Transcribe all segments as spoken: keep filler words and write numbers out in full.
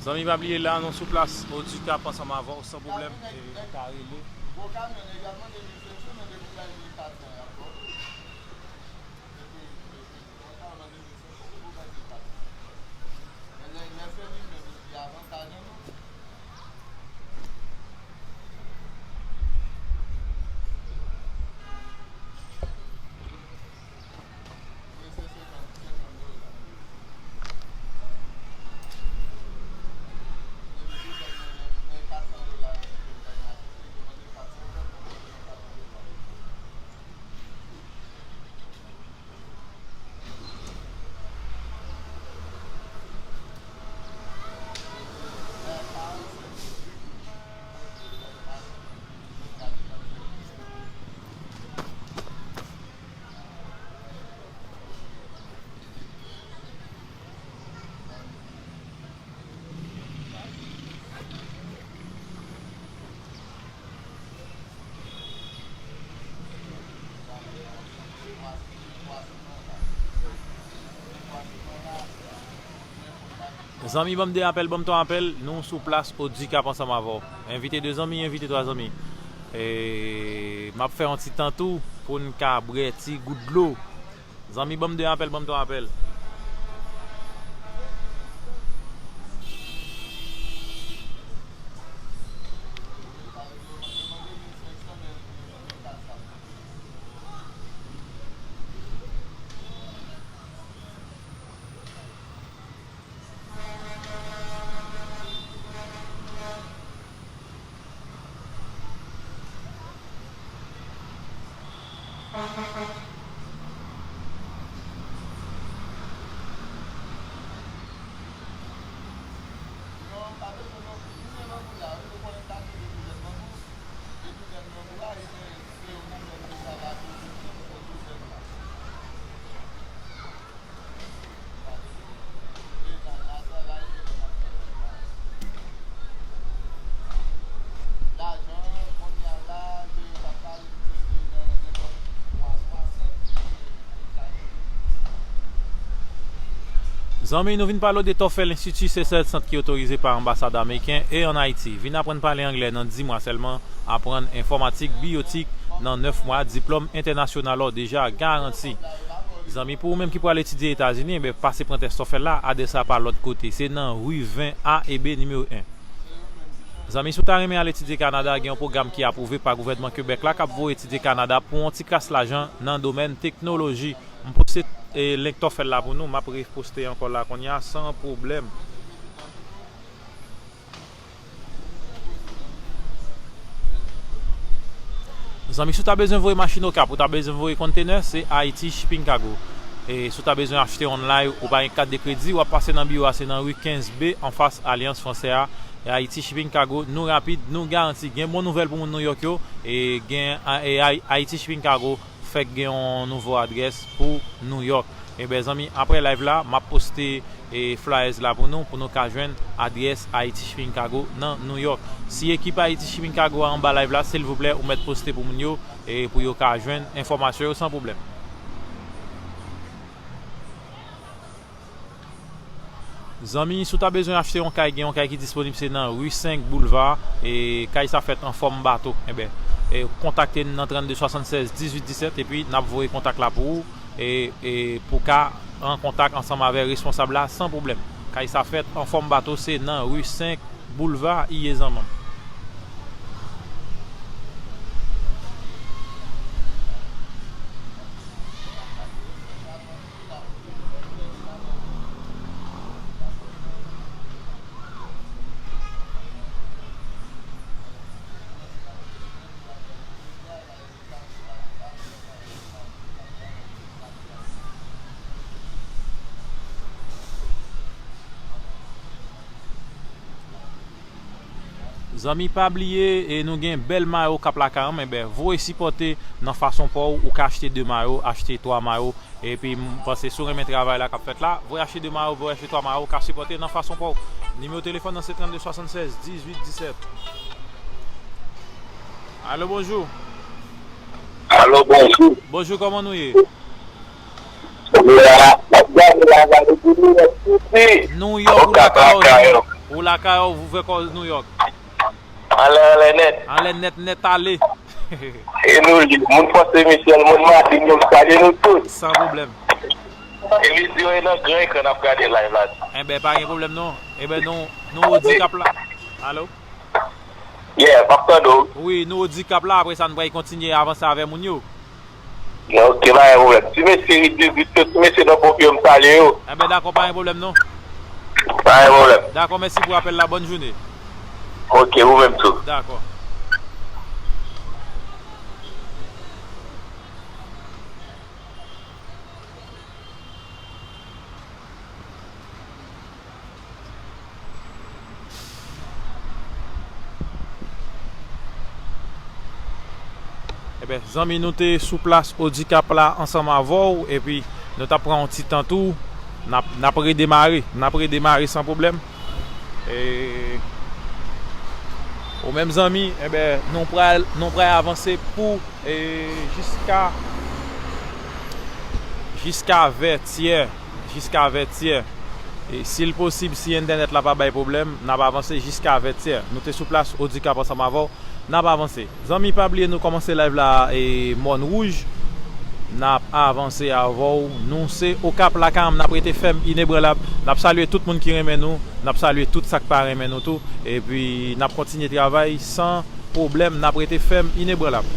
Zanmi, pa bliye la, nou sou plas Odikap ansanm avè w, san pwoblèm, e, ou ka rele. Zanmi, ban m de apèl, ban m twa apèl, nou sou plas Odikap ansanm avè w. Envite de zanmi, envite twa zanmi. E, m ap fè yon ti tan tou pou n ka bwè ti gout dlo. Zanmi, ban m de apèl, ban m twa apèl. Zanmi, nou vin pale w de Tòfèl Enstiti, se sèl sant ki otorize pa anbasad ameriken e ann Ayiti. Vin aprann pale anglè nan dis mwa sèlman, aprann enfòmatik, biyotik nan nèf mwa, diplòm entènasyonal ou deja garanti. Zanmi, pou ou menm ki pral etidye Etazini, enben, pase pran tès Tòfèl la, adrès la pa lòt kote. Se nan ri ven A e B, nimewo en. Zanmi, si w ta renmen al etidye Kanada, gen yon pwogram ki apwouve pa gouvènman Kebèk la k ap voye etidye Kanada pou yon ti kras lajan nan domèn teknoloji. M poste, e, link Tòfèl la pou nou, m ap reposte ankò la kounye a san pwoblèm. Zanmi, si w ta bezwen voye machin Okap, ou ta bezwen voye kontenè, se Haiti Shipping Cargo. E si w ta bezwen achte online, ou pa gen kat de kredi, w ap pase nan biwo a, se nan ri kenz B, anfas Alyans Fransè a. E Haiti Shipping Cargo, nou rapid, nou garanti. Gen bon nouvèl pou moun Nouyòk yo, e gen, e Haiti Shipping Cargo fèk gen yon nouvo adrès pou Nouyòk. Enben, zanmi, apre live la, m ap poste, e, flyers la pou nou, pou nou ka jwenn adrès Haiti Shipping Cargo nan Nouyòk. Si ekip Haiti Shipping Cargo a anba live la, silvouplè, ou mèt poste pou moun yo, e, pou yo ka jwenn enfòmasyon yo san pwoblèm. Zanmi, si w ta bezwen achte yon kay, gen yon kay ki disponib, se nan ri senk Boulva, e kay sa fèt an fòm bato. Enben, e, kontakte n nan trannde swasannsèz dizuit disèt, epi n ap voye kontak la pou ou, e, e pou ka an kontak ansanm avè responsab la san pwoblèm. Kay sa fèt an fòm bato, se nan ri senk Boulva, i ye zanmi m. Zanmi, pa bliye, e nou gen bèl mayo k ap lakay ann, enben, voye sipòte nan fason pa w, ou ka achte de mayo, achte twa mayo, epi m panse si w renmen travay la k ap fèt la, voye achte de mayo, voye achte twa mayo, ou ka sipòte nan fason pa w. Nimewo telefòn nan se trannde swasannsèz dizuit disèt. Alo, bonjou. Alo, bonjou. Bonjou, kòman nou ye? Ou la, m ap gade la, gade pou nou, Siti. Nouyòk, ou lakay ou, Nouyòk. Ou lakay ou, ou ouvè kò New York. Anlè, anlè nèt. Anlè nèt, nèt ale. E nou li, moun Fòs Semisyèl, moun Matin, nou salye nou tout. San pwoblèm. E videyo e nan gran ekran n ap gade live la. Enben, pa gen pwoblèm non. Enben, nou, nou Odikap la. Alo? Yeah, m ap tande w. Wi, nou Odikap la, apre sa, nou pral kontinye avanse avè moun yo. Ok, pa gen pwoblèm. Ti mesye Ridivit yo, ti mesye nan Ponpye yo, m salye yo. Enben, dakò, pa gen pwoblèm non. Pa gen pwoblèm. Dakò, mèsi pou apèl la, bòn jounen. Ok, ou menm tou. Dakò. Enben, zanmi, nou te sou plas Odikap la ansanm avè w, epi nou t ap pran yon ti tan tou. N ap, n ap redemare, n ap redemare san pwoblèm. E, ou menm zanmi, enben, nou pral, nou pral avanse pou, e, jiska, jiska vètyè, jiska vètyè. E si l posib, si entènèt la pa bay pwoblèm, n ap avanse jiska vètyè. Nou te sou plas Odikap ansanm avè w, n ap avanse. Zanmi, pa bliye nou kòmanse live la e Mòn Wouj. N ap avanse avè w. Nou se Okap Lakay Anm, n ap rete fèm, inebranlab. N ap salye tout moun ki renmen nou. N ap salye tout sa k pa renmen nou tou. Epi n ap kontinye travay san pwoblèm. N ap rete fèm, inebranlab.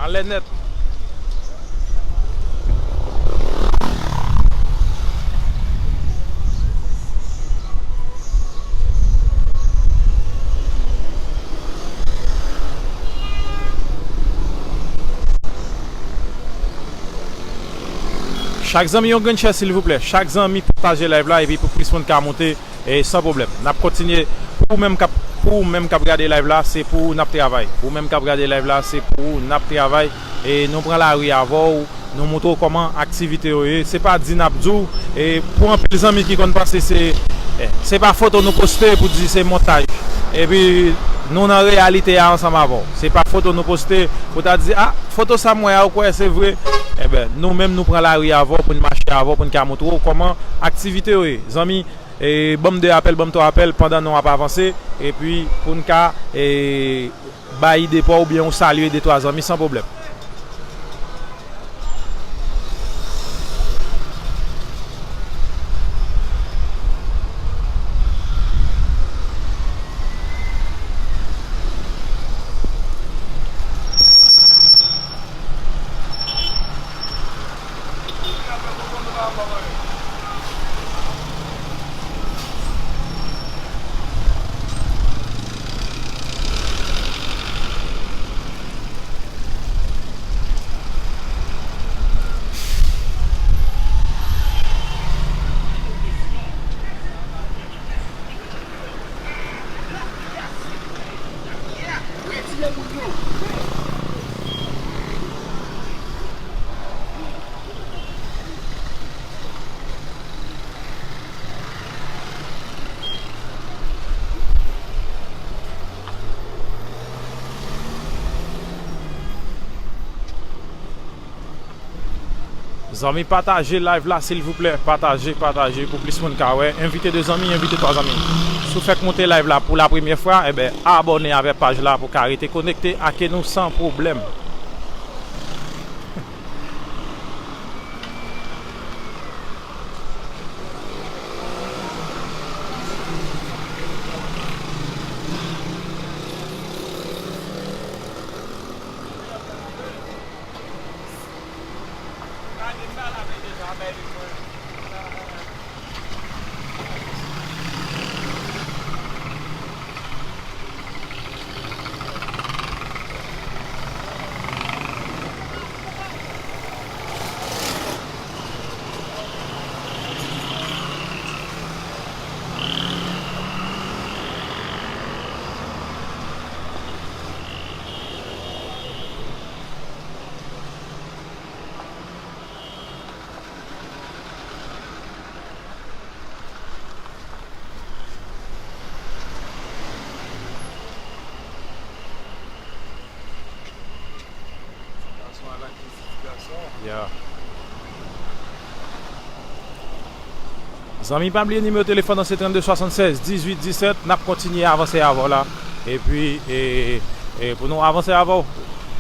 Anlè nèt. Chak zanmi yon grenn share silvouplè. Chak zanmi pataje live la epi pou plis moun ka monte. E san pwoblèm. N ap kontinye. Pou ou menm k ap, pou ou menm k ap gade live la, se pou ou n ap travay. Pou ou menm k ap gade live la, se pou ou n ap travay. E nou pran lari avè w, nou montre w kòman aktivite yo ye. Se pa di n ap di w, e pou anpil zanmi ki konn panse se, e, se pa foto nou poste pou di se montaj. Epi nou nan reyalite a ansanm avè w. Se pa foto nou poste pou ta di, a, foto sa m wè a, ou kwè se vre? Enben, nou menm nou pran lari avè w pou n mache avè w, pou n ka montre w kòman aktivite yo ye. Zanmi, E, ban m de apèl, ban m twa apèl pandan nou ap avanse, epi pou n ka, e, bay ide pa w oubyen ou salye de twa zanmi san pwoblèm. Zanmi, pataje live la, silvouplè. Pataje, pataje pou plis moun ka wè. Envite de zanmi, envite twa zanmi. Si w fèk monte live la pou la premyè fwa, enben, abòne avè paj la pou ka rete konekte ak nou san pwoblèm. Ya. Zanmi, pa bliye nimewo telefòn nan se trannde swasannsèz dizuit disèt. N ap kontinye avanse avè w la. Epi, e, e, pou nou avanse avè w,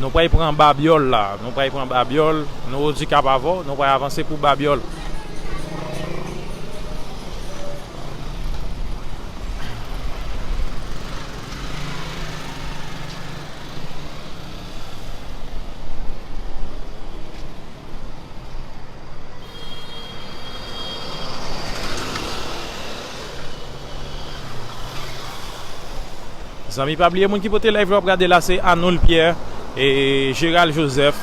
nou pral pran Babyòl la. Nou pral pran Babyòl. Nou Odikap avè w. Nou pral avanse pou Babyòl. Zanmi, pa bliye moun ki pote live la w ap gade la, se Arnold Pierre, e Gérald Joseph,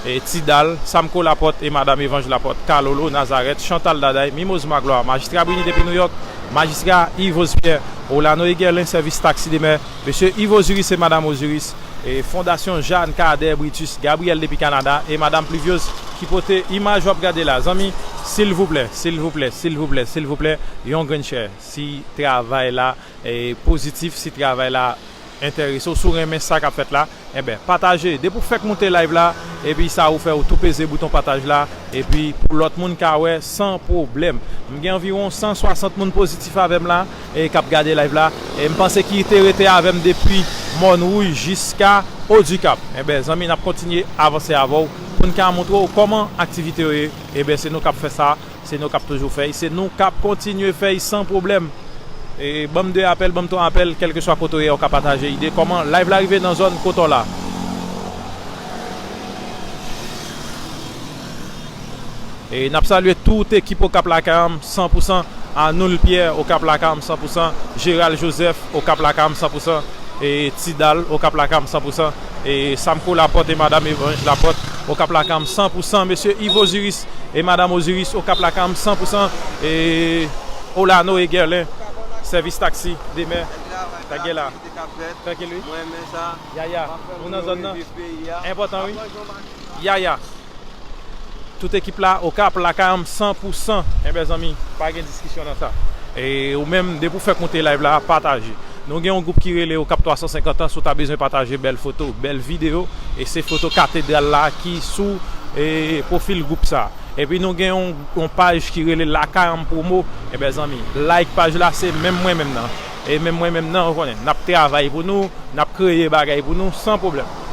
e Ti Dal, Samko Lapòt e Madanm Evanj Lapòt, Kalolo, Nazarèt, Chantal Daday, Mimoz Maglwa, Majistra Brini depi Nouyòk, Majistra Yves Ospierre, Olano Egerlin, sèvis taksi de mè, Mesye Yves Osiris e Madanm Osiris, e Fondasyon Jeanne Cadet Britus, Gabriel depi Kanada, e Madanm Pluviose ki pote imaj w ap gade la. Zanmi, silvouplè, silvouplè, silvouplè, silvouplè, yon grenn share. Si travay la, e, pozitif, si travay la enterese w, si w renmen sa k ap fèt la, enben, pataje. Depi w fèk moute live la, epi sa ou fè, ou tou peze bouton pataj la, epi pou lòt moun ka wè san pwoblèm. M gen anviwon san swasant moun pozitif avè m la, e k ap gade live la, e m panse ki te rete avè m depi Mòn Wouj jiska Odikap. Enben, zanmi, n ap kontinye avanse avè w pou n ka montre w kòman aktivite yo ye. Enben, se nou k ap fè sa, se nou k ap toujou fè y, se nou k ap kontinye fè y san pwoblèm. E, ban m de apèl, ban m twa apèl, kèlkeswa kote w ye, ou ka pataje ide kòman live la rive nan zòn kote w la. E n ap salye tout ekip Okap Lakay Anm san pou san, Arnold Pierre Okap Lakay Anm san pou san, Gérald Joseph Okap Lakay Anm san pou san, e Ti Dal Okap Lakay Anm san pou san, e Samko Lapòt e Madanm Evanj Lapòt Okap Lakay Anm san pou san, Mesye Yves Osiris e Madanm Osiris Okap Lakay Anm san pou san, e Olano Egerlin, sèvis taksi de mè, ta gen la. Trankil, wi. Yaya, nou nan zòn nan. Enpòtan, wi. Yaya. Tout ekip la, Okap Lakay Anm san pou san. Enben, zanmi, pa gen diskisyon nan sa. E ou menm, depi w fèk moute live la, pataje. Nou gen yon gwoup ki rele Okap twa san senkant an, si w ta bezwen pataje bèl foto, bèl videyo, e se foto katedral la ki sou, e, pwofil gwoup sa. Epi nou gen yon, yon paj ki rele Lakay Anm Promo. Enben, zanmi, like paj la, se menm mwen menm nan. E menm mwen menm nan, ou konnen, n ap travay pou nou, n ap kreye bagay pou nou san pwoblèm.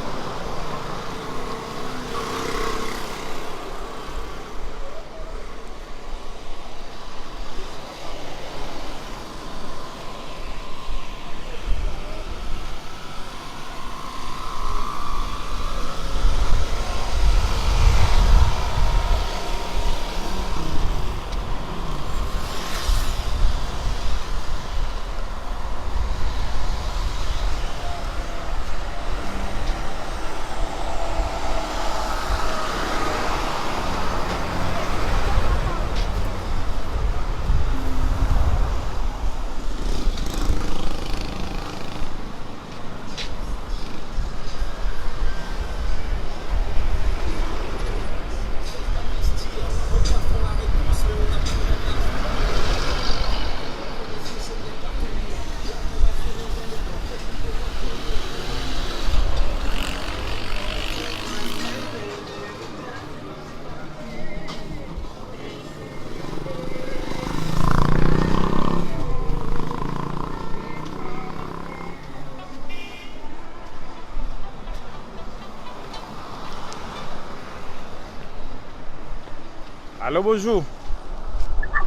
Alo, bonjou.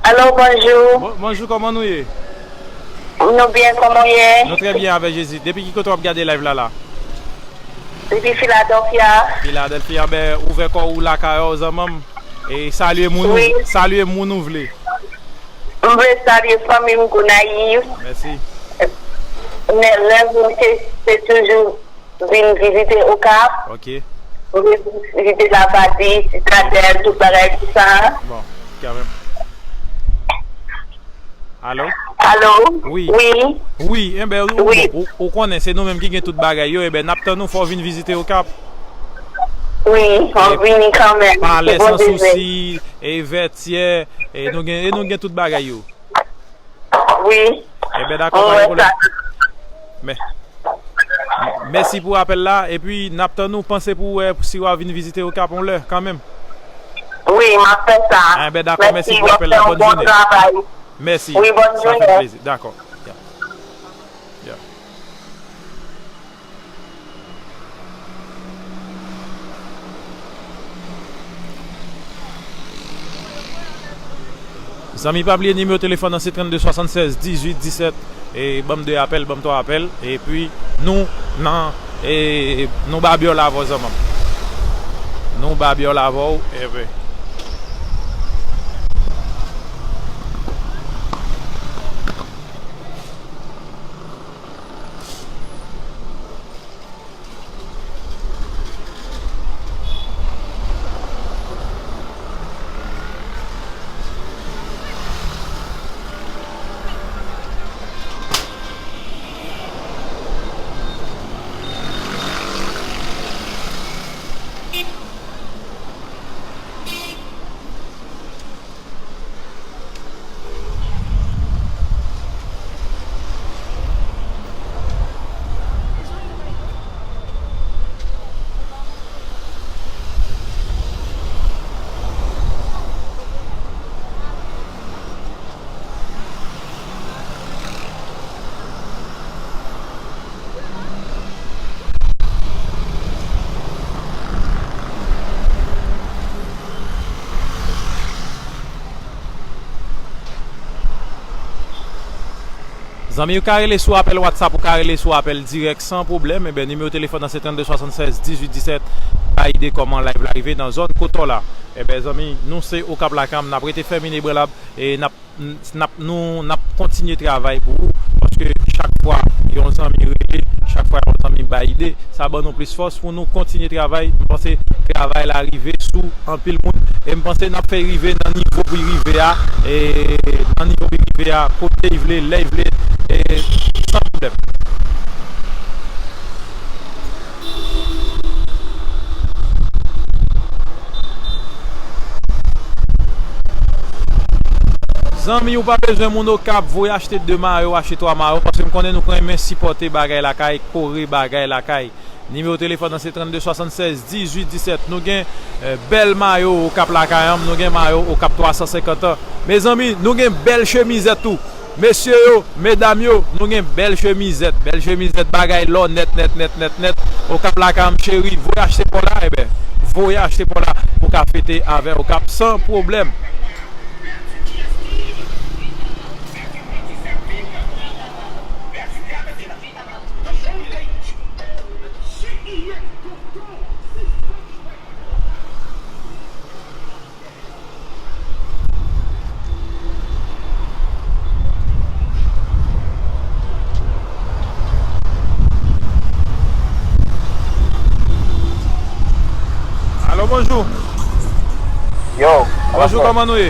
Alo, bonjou. Bon, bonjou, kòman nou ye? Nou byen, kòman w ye? Nou trè byen avèk Jezi. Depi ki kote w ap gade live la la? Depi Philadelphia. Philadelphia, ben, ouvè kò ou lakay ou, zanmanm. E salye moun ou, wi, salye moun ou vle. M vle salye fanmi m Gonayiv. Mèsi. Men rèv mwen se, se toujou vin vizite Okap. Ok. Vin vizite Labadi, Sitadèl, tout bagay, tout sa. Bon, kanmenm. Alo? Alo? Wi. Wi. Wi, enben, ou, wi, bon, ou, ou konnen, se nou menm ki gen tout bagay yo, enben, n ap tann ou, fò w vin vizite Okap. Wi, m ap vini kanmenm. Palè Sansousi, e Vètyè, e nou gen, e nou gen tout bagay yo. Wi. Enben, dakò, pa gen pwoblèm. Mè-, mèsi pou apèl la. Epi, n ap tann ou, panse pou wè si w a vin vizite Okap yon lè, kanmenm. Mèsi, m ap fè sa. Enben, dakò, mèsi pou apèl la. Bòn jounen. Mèsi. Wi, bòn jounen. Sa fè m plezi. Dakò. Ya. Ya. Zanmi, pa bliye nimewo telefòn nan se trannde swasannsèz dizuit disèt. E ban m de apèl, ban m twa apèl. Epi nou nan, e, nou babyòl avè w, zanmi m. Nou babyòl avè w, epi Zanmi, ou ka rele sou apèl WhatsApp, ou ka rele sou apèl dirèk san pwoblèm. Enben, nimewo telefòn nan se trannde swasannsèz dizuit disèt. Bay ide kòman live la rive nan zòn kote w la. Enben, zanmi, nou se Okap Lakam, n ap rete fèm inebranlab e n ap n ap, nou, n ap kontinye travay pou ou, paske chak fwa yon zanmi rele, chak fwa yon zanmi bay ide, sa ban nou plis fòs pou nou kontinye travay. M panse travay la rive sou anpil moun, e m panse n ap fè rive nan nivo pou l rive a, e nan nivo pou l rive a, kote l vle, lè l vle, e san pwoblèm. Zanmi, ou pa bezwen moun Okap voye achte de mayo, achte twa mayo, paske m konnen nou renmen sipòte bagay lakay, kore bagay lakay. Nimewo telefòn nan se trannde swasannsèz dizuit disèt. Nou gen, eh, bèl mayo Okap lakay an, nou gen mayo Okap twa san senkant an. Mezanmi, nou gen bèl chemizèt tou. Mesye yo, medam yo, nou gen bèl chemizèt, bèl chemizèt, bagay lò nèt, nèt, nèt, nèt, nèt. Okap lakay an, cheri, voye achte pa w la, enben, voye achte pa w la pou w ka fete avè Okap san pwoblèm. Alo, bonjou. Yo, bonjou, kòman nou ye?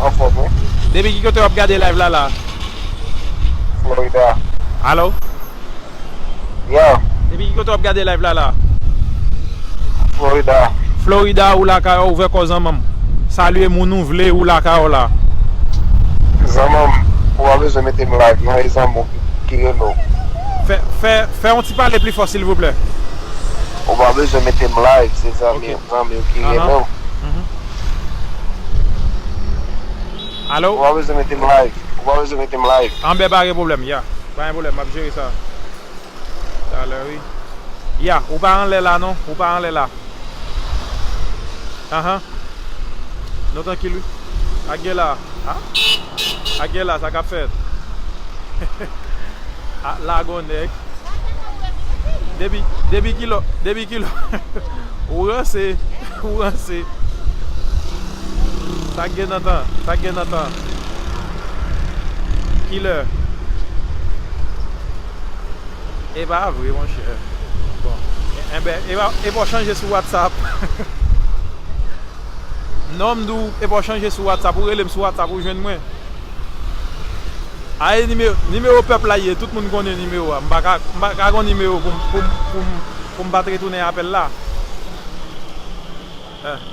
Anfòm, wi. Depi ki kote w ap gade live la, la? Florida. Alo? Yeah. Depi ki kote w ap gade live la, la? Florida. Florida, ou lakay ou, ouvè kò zanmi m. Salye moun ou vle, ou lakay ou la. Zanmi m, ou pa bezwen mete m live, non, e zanmi w ki, ki rele w. Fè, fè, fè yon ti pale pli fò, silvouplè. Ou pa bezwen mete m live, se zanmi, ok, zanmi w ki rele w. Mhm. Alo? Ou pa bezwen mete m live. Ou pa bezwen mete m live. Anben, pa gen pwoblèm, ya. Pa gen pwoblèm, m ap jere sa. Talè, wi. Ya, ou pa anlè la, non. Ou pa anlè la. Anhan. Nou trankil, wi. Ak gen la. A? Ak gen la, sa k ap fèt? A, lagon nèg. Depi, depi kilò, depi kilò. Ou ranse, ou ranse. Sa k gen nan tan, sa k gen nan tan. Kilè? E pa vre, monchè. Bon. E, enben, e pa, e pa w chanje sou WhatsApp. Non, m di w, e pa w chanje sou WhatsApp, ou rele m sou WhatsApp, ou jwenn mwen. A, e nimewo, nimewo pèp la ye, tout moun konnen nimewo a. M pa ka, m pa ka gon nimewo pou m, pou m, pou m, pou m pa t retounen apèl la. Eh.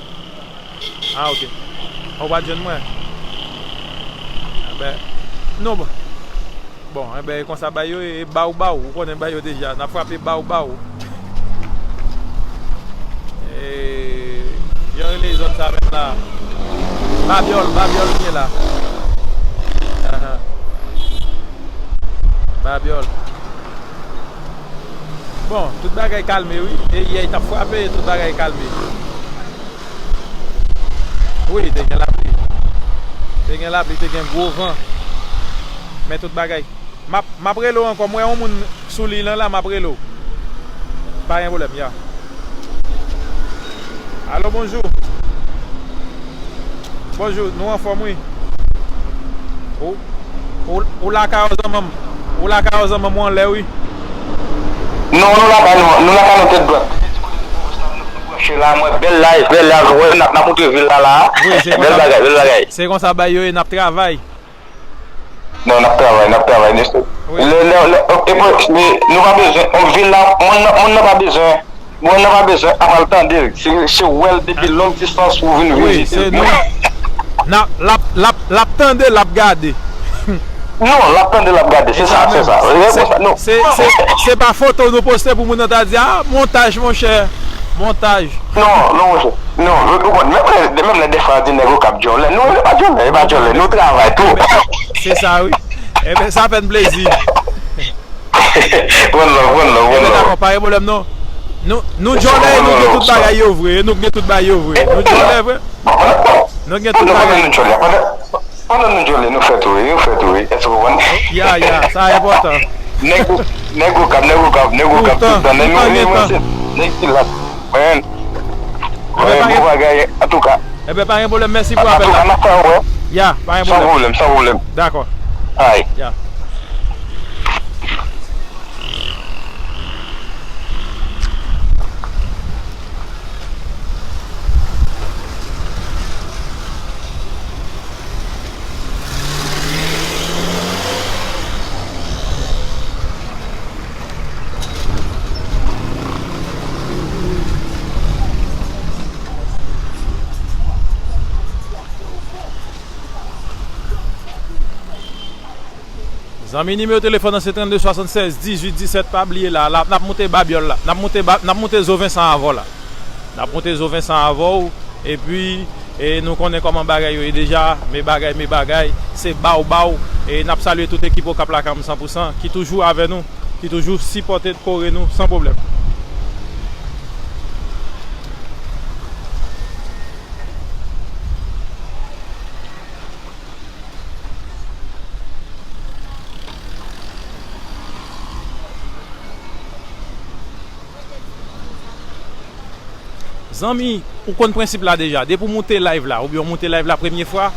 Ah, ok. Ou pa t jwenn mwen? Enben, non, bon. Bon, enben, e konsa, bay yo, e baw, baw. Ou konnen bay yo deja. N ap frape baw, baw. E, jan yo rele zòn sa menm? la. Babyòl, Babyòl m ye la. Ahan. Babyòl. Bon, tout bagay kalme, wi. E yè, t ap frape, tout bagay kalme. Wi, te gen lapli. Te gen lapli, te gen gwo van. Men tout bagay. M ap, m ap rele w ankò. M wè yon moun sou liy lan la, m ap rele w. Pa gen pwoblèm, ya. Alo, bonjou. Bonjou, nou anfòm, wi. Ou, ou, ou lakay ou zanmi m. Ou lakay ou zanmi m, ou anlè, wi. Non, nou lakay nou, nou lakay nou tèt dwat. Branche la, mwen, bèl live, bèl live, wè, n ap, n ap montre vil la, la. Wi, se konsa. Bèl bagay, bèl bagay. Se konsa bagay yo ye, n ap travay. Non, n ap travay, n ap travay. Wi. Lè, lè, lè, epi, nou pa bezwen, yon vil la, moun nan, moun nan pa bezwen, moun nan pa bezwen ap al tande l. Se, se wè l depi long distans pou w vin vini. Wi, se nou. N ap, l ap, l ap, l ap tande, l ap gade. Non, l ap tande, l ap gade. Se sa, se sa. Se, se, se pa foto nou poste pou moun nan ta di, "Ah, montaj, monchè. Montaj." Non, non, monchè. Non, ou konprann, menm lè, menm lè defwa yo di nèg Okap djòlè, nou, nou pa djòlè, nou pa djòlè, nou travay tou. Se sa, wi. Enben, sa fè n plezi. One love, one love, one love. Enben, dakò, pa gen pwoblèm, non. Nou, nou djòlè, e nou gen tout bagay yo vre, e nou gen tout bagay yo vre. Nou djòlè vre. Nou gen tout bagay. Pandan nou djòlè, pandan, pandan nou djòlè, nou fè tou, wi, nou fè tou, wi. Èske w konprann? Ya, ya, sa enpòtan. Nèg, nèg Okap, nèg Okap, nèg Okap, tout tan, nèg nou, nèg nou, nèg ki la. Mwen, mwen, bon bagay, antouka. Enben, pa gen pwoblèm, mèsi pou apèl la. Antouka, n ap fè wè. Ya, pa gen pwoblèm. San pwoblèm, san pwoblèm. Dakò. Ay. Ya. Zanmi, nimewo telefòn nan se trannde swasannsèz dizuit disèt, pa bliye la, la, n ap moute Babyòl la, n ap moute ba, n ap moute Zo Vensan avè w la. N ap moute Zo Vensan avè w, epi, e, nou konnen kòman bagay yo ye deja, men bagay, men bagay, se baw, baw, e n ap salye tout ekip Okap Lakay m san pou san, ki toujou avè nou, ki toujou sipòte, kore nou, san pwoblèm. Zanmi, ou konn prensip la deja. Depi w moute live la, oubyen w moute live la premye fwa,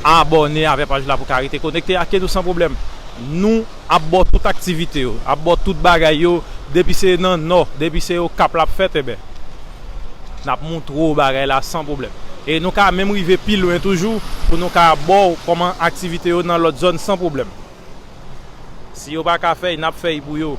abòne avè paj la pou w ka rete konekte ak nou san pwoblèm. Nou ap ba w tout aktivite yo, ap ba w tout bagay yo, depi se nan Nò, depi se Okap l ap fèt, enben, n ap montre w bagay la san pwoblèm. E nou ka menm rive pi lwen toujou pou nou ka ba w kòman aktivite yo nan lòt zòn san pwoblèm. Si yo pa ka fè y, n ap fè y pou yo.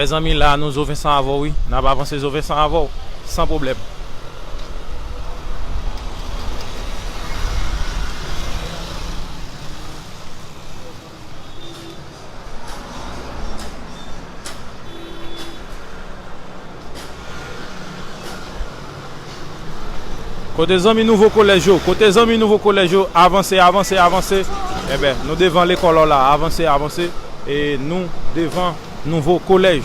Mezanmi, la nou Zo Vensan avè w, wi. N ap avanse Zo Vensan avè w, san pwoblèm. Kote zanmi nouvo kolèj yo? Kote zanmi nouvo kolèj yo? Avanse, avanse, avanse. Enben, nou devan lekòl la. Avanse, avanse. E nou devan nouvo kolèj.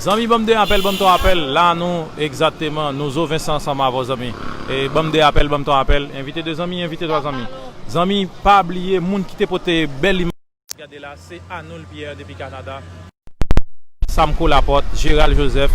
Zanmi, ban m de apèl, ban m twa apèl. La, nou, egzakteman, nou zo Vensan ansanm avè w, zanmi. E ban m de apèl, ban m twa apèl. Envite de zanmi, envite twa zanmi. Zanmi, pa bliye, moun ki te pote bèl imaj. Gade la, se Arnold Pierre depi Kanada. Samko Lapòt, Gérald Joseph,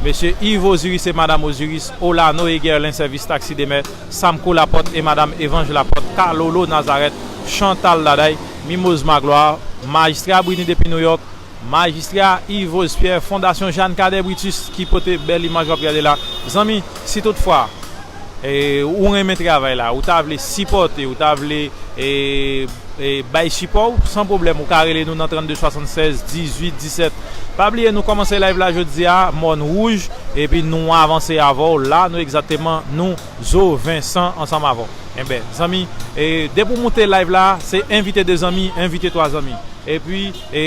Mesye Yves Osiris e Madam Osiris, Olano e Guerlain Sèvis Taxi Demeure, Samko Lapòt e Madam Evange Lapòt, Kalolo Nazareth, Chantal Daday, Mimoz Magloire, Majistra Brini depi Nouyòk, Majistra Yves Osiris Pierre, Fondasyon Jeanne Cadet Brutus ki pote bèl imaj w ap gade la. Zanmi, si toutfwa, e, ou renmen travay la, ou ta vle sipòte, ou ta vle, e, e, bay sipò w, san pwoblèm, ou ka rele nou nan trannde swasannsèz dizuit disèt. Pa bliye, nou kòmanse live la jodi a, Mòn Wouj, epi nou avanse avè w la, nou egzakteman, nou zo Vensan ansanm avè w. Enben, zanmi, e, depi w moute live la, se envite de zanmi, envite twa zanmi. Epi, e,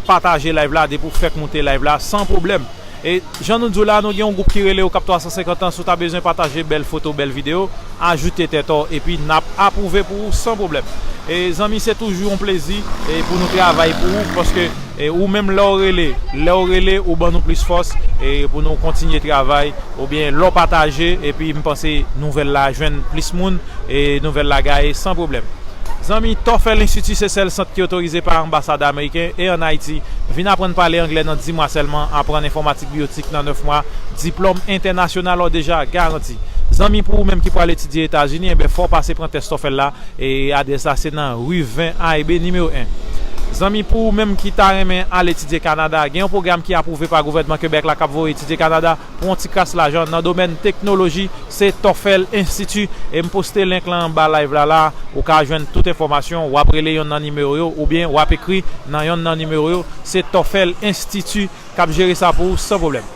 pataje live la, depi w fèk moute live la, san pwoblèm. E jan nou di w la, nou gen yon gwoup ki rele Okap twa san senkant an, si w ta bezwen pataje bèl foto, bèl videyo, ajoute tèt ou, epi n ap apwouve pou ou san pwoblèm. E zanmi, se toujou yon plezi, e pou nou travay pou ou, paske, e ou menm lè w rele, lè w rele, ou ban nou plis fòs, e pou nou kontinye travay, oubyen lè w pataje, epi m panse nouvèl la jwenn plis moun, e nouvèl la gaye san pwoblèm. Zanmi, Tòfèl Enstiti se sèl sant ki otorize pa anbasad ameriken e ann Ayiti. Vin aprann pale anglè nan dis mwa sèlman, aprann enfòmatik biyotik nan nèf mwa, diplòm entènasyonal ou deja garanti. Zanmi, pou ou menm ki pral etidye Etazini, enben, fò w pase pran tès Tòfèl la, e adrès la se nan ri ven A e B nimewo en. Zanmi, pou ou menm ki ta renmen al etidye Kanada, gen yon pwogram ki apwouve pa gouvènman Kebèk la k ap voye etidye Kanada, pou yon ti kras lajan nan domèn teknoloji, se Tòfèl Enstiti, e m poste link lan anba live la la, ou ka jwenn tout enfòmasyon, w ap rele yonn nan nimewo yo, oubyen w ap ekri nan yonn nan nimewo yo, se Tòfèl Enstiti k ap jere sa pou ou san pwoblèm.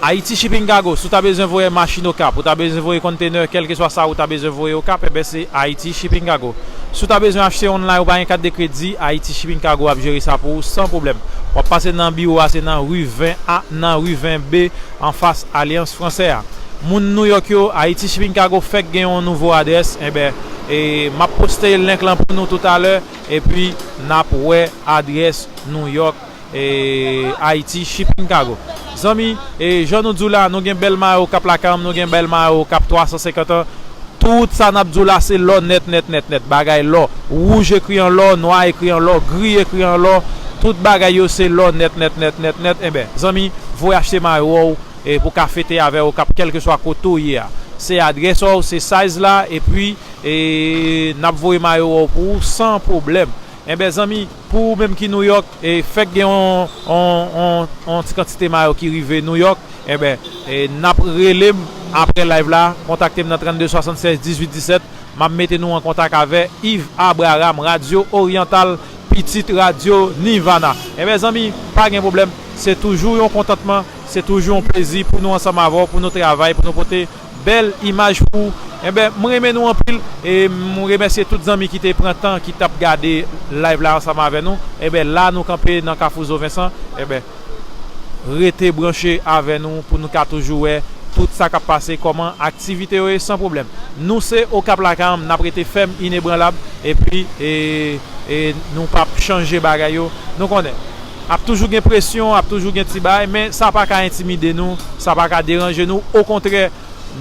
Haiti Shipping Cargo, si w ta bezwen voye machin Okap, ou ta bezwen voye kontenè, kèlkeswa sa ou ta bezwen voye Okap, enben se Haiti Shipping Cargo. Si w ta bezwen achte online, ou pa gen kat de kredi, Haiti Shipping Cargo ap jere sa pou ou san pwoblèm. W ap pase nan biwo a, se nan ri ven A, nan ri ven B, anfas Alyans Fransè a. Moun Nouyòk yo, Haiti Shipping Cargo fèk gen yon nouvo adrès, enben, e, m ap poste link lan pou nou toutalè, epi n ap wè adrès Nouyòk, e, Haiti Shipping Cargo. Zanmi, e, jan nou di w la, nou gen bèl mayo Okap lakay m, nou gen bèl mayo Okap twa san senkant an. Tout sa n ap di w la, se lò nèt, nèt, nèt, nèt. Bagay lò. Wouj ekri an lò, nwa ekri an lò, gri ekri an lò. Tout bagay yo se lò nèt, nèt, nèt, nèt, nèt. Enben, zanmi, voye achte mayo w, e, pou w ka fete avè Okap, kèlkeswa kote w ye a. Se adrès ou, se size la, epi, e, n ap voye mayo w pou ou san pwoblèm. Enben, zanmi, pou ou menm ki Nouyòk, e, fèk gen yon, yon, yon, yon ti kantite mayo ki rive Nouyòk, enben, e, n ap rele m apre live la, kontakte m nan trannde swasannsèz dizuit disèt, m ap mete nou an kontak avè Yves Abraham, Radyo Oryantal, pitit Radyo Nirvana. Enben, zanmi, pa gen pwoblèm, se toujou yon kontantman, se toujou yon plezi pou nou ansanm avè w, pou nou travay, pou nou pote bèl imaj pou ou. Enben, m renmen nou anpil e m remèsye tout zanmi ki te pran tan, ki t ap gade live la ansanm avè nou. Enben, la nou kanpe nan Kafou Zo Vensan. Enben, rete branche avè nou pou nou ka toujou wè tout sa k ap pase, kòman aktivite yo ye san pwoblèm. Nou se Okap Lakay, n ap rete fèm, inebranlab, epi, e, e nou p ap chanje bagay yo. Nou konnen, ap toujou gen presyon, ap toujou gen ti bagay, men sa pa ka entimide nou, sa pa ka deranje nou. Okontrè,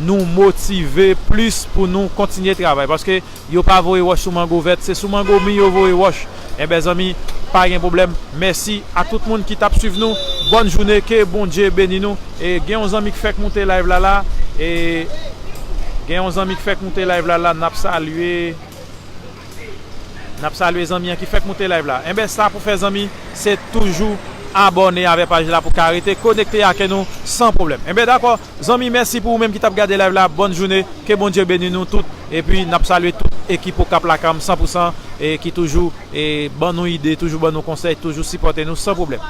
nou motive plis pou nou kontinye travay, paske yo pa voye wòch sou mango vèt, se sou mango mi yo voye wòch. Enben, zanmi, pa gen pwoblèm. Mèsi a tout moun ki t ap swiv nou Bòn jounen, ke Bondye beni nou. E gen yon zanmi ki fèk moute live la la. E gen yon zanmi ki fèk moute live la la, n ap salye. N ap salye zanmi an ki fèk moute live la. Enben, sa pou fè zanmi, se toujou abòne avè paj la pou ka rete konekte ak nou san pwoblèm. Enben, dakò, zanmi, mèsi pou ou menm ki t ap gade live la. Bòn jounen, ke Bondye beni nou tout. Epi, n ap salye tout ekip Okap Lakam san pou san e ki toujou e ban nou ide, toujou ban nou konsèy, toujou sipòte nou san pwoblèm.